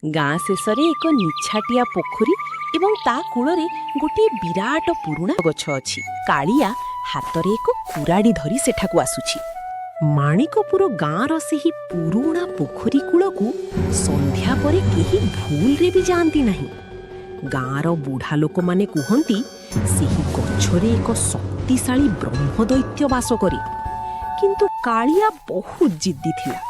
ଗାଁ ଶେଷରେ ଏକ ନିଛାଟିଆ ପୋଖରୀ ଏବଂ ତା କୂଳରେ ଗୋଟିଏ ବିରାଟ ପୁରୁଣା ଗଛ ଅଛି। କାଳିଆ ହାତରେ ଏକ କୁରାଢ଼ି ଧରି ସେଠାକୁ ଆସୁଛି। ମାଣିକପୁର ଗାଁର ସେହି ପୁରୁଣା ପୋଖରୀ କୂଳକୁ ସନ୍ଧ୍ୟା ପରେ କେହି ଭୁଲରେ ବି ଯାଆନ୍ତି ନାହିଁ। ଗାଁର ବୁଢ଼ା ଲୋକମାନେ କୁହନ୍ତି, ସେହି ଗଛରେ ଏକ ଶକ୍ତିଶାଳୀ ବ୍ରହ୍ମଦୈତ୍ୟ ବାସ କରେ। କିନ୍ତୁ କାଳିଆ ବହୁତ ଜିଦ୍ଦି ଥିଲା।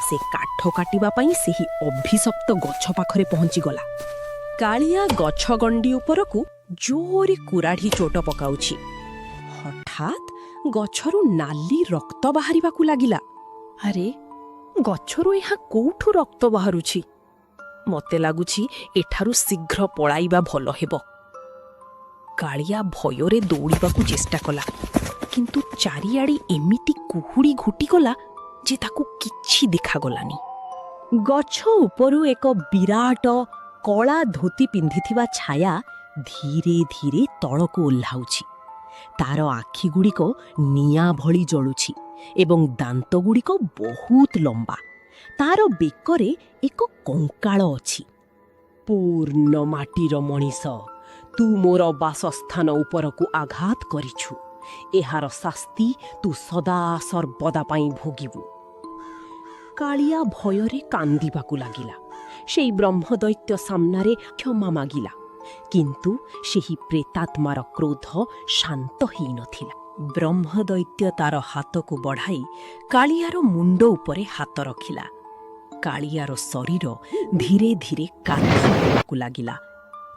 ସେ କାଠ କାଟିବା ପାଇଁ ସେହି ଅଭିଶପ୍ତ ଗଛ ପାଖରେ ପହଞ୍ଚିଗଲା। କାଳିଆ ଗଛ ଗଣ୍ଡି ଉପରକୁ ଜୋରେ କୁରାଢ଼ି ଚୋଟ ପକାଉଛି। ହଠାତ୍ ଗଛରୁ ନାଲି ରକ୍ତ ବାହାରିବାକୁ ଲାଗିଲା। ଆରେ, ଗଛରୁ ଏହା କୋଉଠୁ ରକ୍ତ ବାହାରୁଛି? ମତେ ଲାଗୁଛି ଏଠାରୁ ଶୀଘ୍ର ପଳାଇବା ଭଲ ହେବ। କାଳିଆ ଭୟରେ ଦୌଡ଼ିବାକୁ ଚେଷ୍ଟା କଲା, କିନ୍ତୁ ଚାରିଆଡ଼େ ଏମିତି କୁହୁଡ଼ି ଘୋଟିଗଲା ଯେ ତାକୁ କିଛି ଦେଖାଗଲାନି। ଗଛ ଉପରୁ ଏକ ବିରାଟ କଳା ଧୋତି ପିନ୍ଧିଥିବା ଛାୟା ଧୀରେ ଧୀରେ ତଳକୁ ଓହ୍ଲାଉଛି। ତାର ଆଖିଗୁଡ଼ିକ ନିଆଁ ଭଳି ଜଳୁଛି ଏବଂ ଦାନ୍ତଗୁଡ଼ିକ ବହୁତ ଲମ୍ବା। ତାର ବେକରେ ଏକ କଙ୍କାଳ ଅଛି। ପୂର୍ଣ୍ଣ ମାଟିର ମଣିଷ, ତୁ ମୋର ବାସସ୍ଥାନ ଉପରକୁ ଆଘାତ କରିଛୁ। ଏହାର ଶାସ୍ତି ତୁ ସଦା ସର୍ବଦା ପାଇଁ ଭୋଗିବୁ। କାଳିଆ ଭୟରେ କାନ୍ଦିବାକୁ ଲାଗିଲା। ସେଇ ବ୍ରହ୍ମଦୈତ୍ୟ ସାମ୍ନାରେ କ୍ଷମା ମାଗିଲା, କିନ୍ତୁ ସେହି ପ୍ରେତାତ୍ମାର କ୍ରୋଧ ଶାନ୍ତ ହେଇନଥିଲା। ବ୍ରହ୍ମଦୈତ୍ୟ ତାର ହାତକୁ ବଢ଼ାଇ କାଳିଆର ମୁଣ୍ଡ ଉପରେ ହାତ ରଖିଲା। କାଳିଆର ଶରୀର ଧୀରେ ଧୀରେ କାଠ ହେବାକୁ ଲାଗିଲା।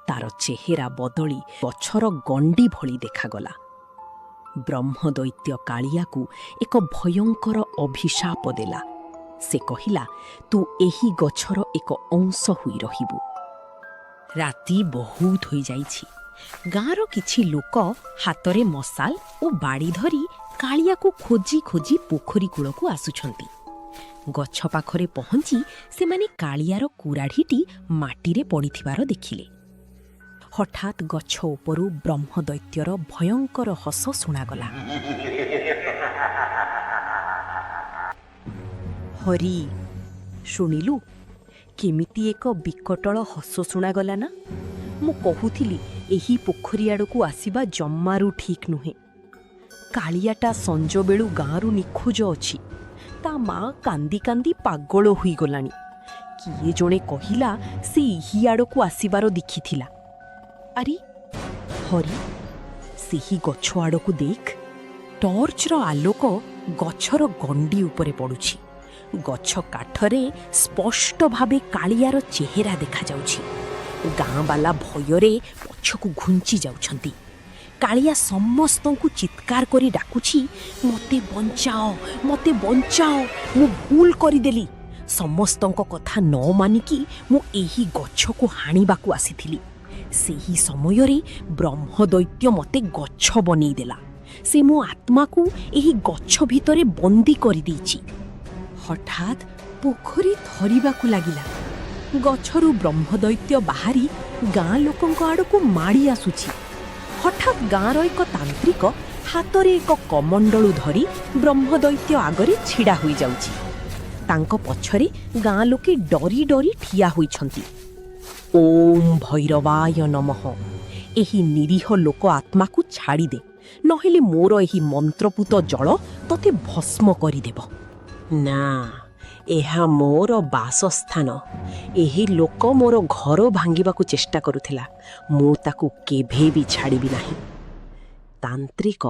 ତାର ଚେହେରା ବଦଳି ଗଛର ଗଣ୍ଡି ଭଳି ଦେଖାଗଲା। ବ୍ରହ୍ମଦୈତ୍ୟ କାଳିଆକୁ ଏକ ଭୟଙ୍କର ଅଭିଶାପ ଦେଲା। ସେ କହିଲା, ତୁ ଏହି ଗଛର ଏକ ଅଂଶ ହୋଇ ରହିବୁ। ରାତି ବହୁତ ହୋଇଯାଇଛି। ଗାଁର କିଛି ଲୋକ ହାତରେ ମଶାଲ ଓ ବାଡ଼ି ଧରି କାଳିଆକୁ ଖୋଜି ଖୋଜି ପୋଖରୀ କୂଳକୁ ଆସୁଛନ୍ତି। ଗଛ ପାଖରେ ପହଞ୍ଚି ସେମାନେ କାଳିଆର କୁରାଢ଼ିଟି ମାଟିରେ ପଡ଼ିଥିବାର ଦେଖିଲେ। ହଠାତ୍ ଗଛ ଉପରୁ ବ୍ରହ୍ମଦୈତ୍ୟର ଭୟଙ୍କର ହସ ଶୁଣାଗଲା। ହରି, ଶୁଣିଲୁ, କେମିତି ଏକ ବିକଟଳ ହସ ଶୁଣାଗଲା ନା? ମୁଁ କହୁଥିଲି, ଏହି ପୋଖରୀ ଆଡ଼କୁ ଆସିବା ଜମାରୁ ଠିକ୍ ନୁହେଁ। କାଳିଆଟା ସଞ୍ଜବେଳୁ ଗାଁରୁ ନିଖୋଜ ଅଛି। ତା ମା କାନ୍ଦି କାନ୍ଦି ପାଗଳ ହୋଇଗଲାଣି। କିଏ ଜଣେ କହିଲା, ସେ ଏହି ଆଡ଼କୁ ଆସିବାର ଦେଖିଥିଲା। ଆରେ ହରି, ସେହି ଗଛ ଆଡ଼କୁ ଦେଖ। ଟର୍ଚ୍ଚର ଆଲୋକ ଗଛର ଗଣ୍ଡି ଉପରେ ପଡ଼ୁଛି। ଗଛ କାଠରେ ସ୍ପଷ୍ଟ ଭାବେ କାଳିଆର ଚେହେରା ଦେଖାଯାଉଛି। ଗାଁବାଲା ଭୟରେ ପଛକୁ ଘୁଞ୍ଚି ଯାଉଛନ୍ତି। କାଳିଆ ସମସ୍ତଙ୍କୁ ଚିତ୍କାର କରି ଡାକୁଛି, ମୋତେ ବଞ୍ଚାଅ, ମୋତେ ବଞ୍ଚାଅ, ମୁଁ ଭୁଲ କରିଦେଲି। ସମସ୍ତଙ୍କ କଥା ନ ମାନିକି ମୁଁ ଏହି ଗଛକୁ ହାଣିବାକୁ ଆସିଥିଲି। ସେହି ସମୟରେ ବ୍ରହ୍ମଦୈତ୍ୟ ମୋତେ ଗଛ ବନେଇଦେଲା। ସେ ମୋ ଆତ୍ମାକୁ ଏହି ଗଛ ଭିତରେ ବନ୍ଦୀ କରିଦେଇଛି। ହଠାତ୍ ପୋଖରୀ ଥରିବାକୁ ଲାଗିଲା। ଗଛରୁ ବ୍ରହ୍ମଦୈତ୍ୟ ବାହାରି ଗାଁ ଲୋକଙ୍କ ଆଡ଼କୁ ମାଡ଼ି ଆସୁଛି। ହଠାତ୍ ଗାଁର ଏକ ତାନ୍ତ୍ରିକ ହାତରେ ଏକ କମଣ୍ଡଳୁ ଧରି ବ୍ରହ୍ମଦୈତ୍ୟ ଆଗରେ ଛିଡ଼ା ହୋଇଯାଉଛି। ତାଙ୍କ ପଛରେ ଗାଁ ଲୋକେ ଡରି ଡରି ଠିଆ ହୋଇଛନ୍ତି। ଓମ୍ ଭୈରବାୟ ନମଃ। ଏହି ନିରୀହ ଲୋକ ଆତ୍ମାକୁ ଛାଡ଼ିଦେ, ନହେଲେ ମୋର ଏହି ମନ୍ତ୍ରପୁତ ଜଳ ତତେ ଭସ୍ମ କରିଦେବ। ନା, ଏହା ମୋର ବାସସ୍ଥାନ। ଏହି ଲୋକ ମୋର ଘର ଭାଙ୍ଗିବାକୁ ଚେଷ୍ଟା କରୁଥିଲା। ମୁଁ ତାକୁ କେବେ ବି ଛାଡ଼ିବି ନାହିଁ। ତାନ୍ତ୍ରିକ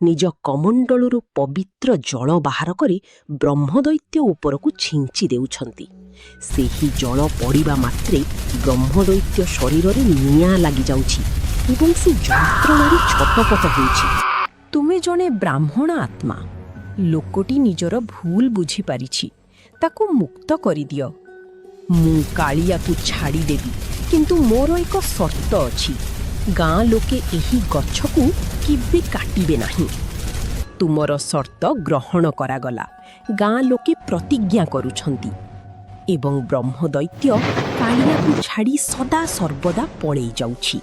ନିଜ କମଣ୍ଡଳୁରୁ ପବିତ୍ର ଜଳ ବାହାର କରି ବ୍ରହ୍ମଦୈତ୍ୟ ଉପରକୁ ଛିଞ୍ଚି ଦେଉଛନ୍ତି। ସେହି ଜଳ ପଡ଼ିବା ମାତ୍ରେ ବ୍ରହ୍ମଦୈତ୍ୟ ଶରୀରରେ ନିଆଁ ଲାଗିଯାଉଛି ଏବଂ ସେ ଯନ୍ତ୍ରଣାରେ ଛଟପଟ ହେଉଛି। ତୁମେ ଜଣେ ବ୍ରାହ୍ମଣ ଆତ୍ମା। ଲୋକଟି ନିଜର ଭୁଲ ବୁଝିପାରିଛି। ତାକୁ ମୁକ୍ତ କରିଦିଅ। ମୁଁ କାଳିଆକୁ ଛାଡ଼ିଦେବି, କିନ୍ତୁ ମୋର ଏକ ସର୍ତ୍ତ ଅଛି। ଗାଁ ଲୋକେ ଏହି ଗଛକୁ କେବେ କାଟିବେ ନାହିଁ। ତୁମର ସର୍ତ୍ତ ଗ୍ରହଣ କରାଗଲା। ଗାଁ ଲୋକେ ପ୍ରତିଜ୍ଞା କରୁଛନ୍ତି। ଏବଂ ବ୍ରହ୍ମଦୈତ୍ୟ କାଳିଆକୁ ଛାଡ଼ି ସଦା ସର୍ବଦା ପଳେଇ ଯାଉଛି।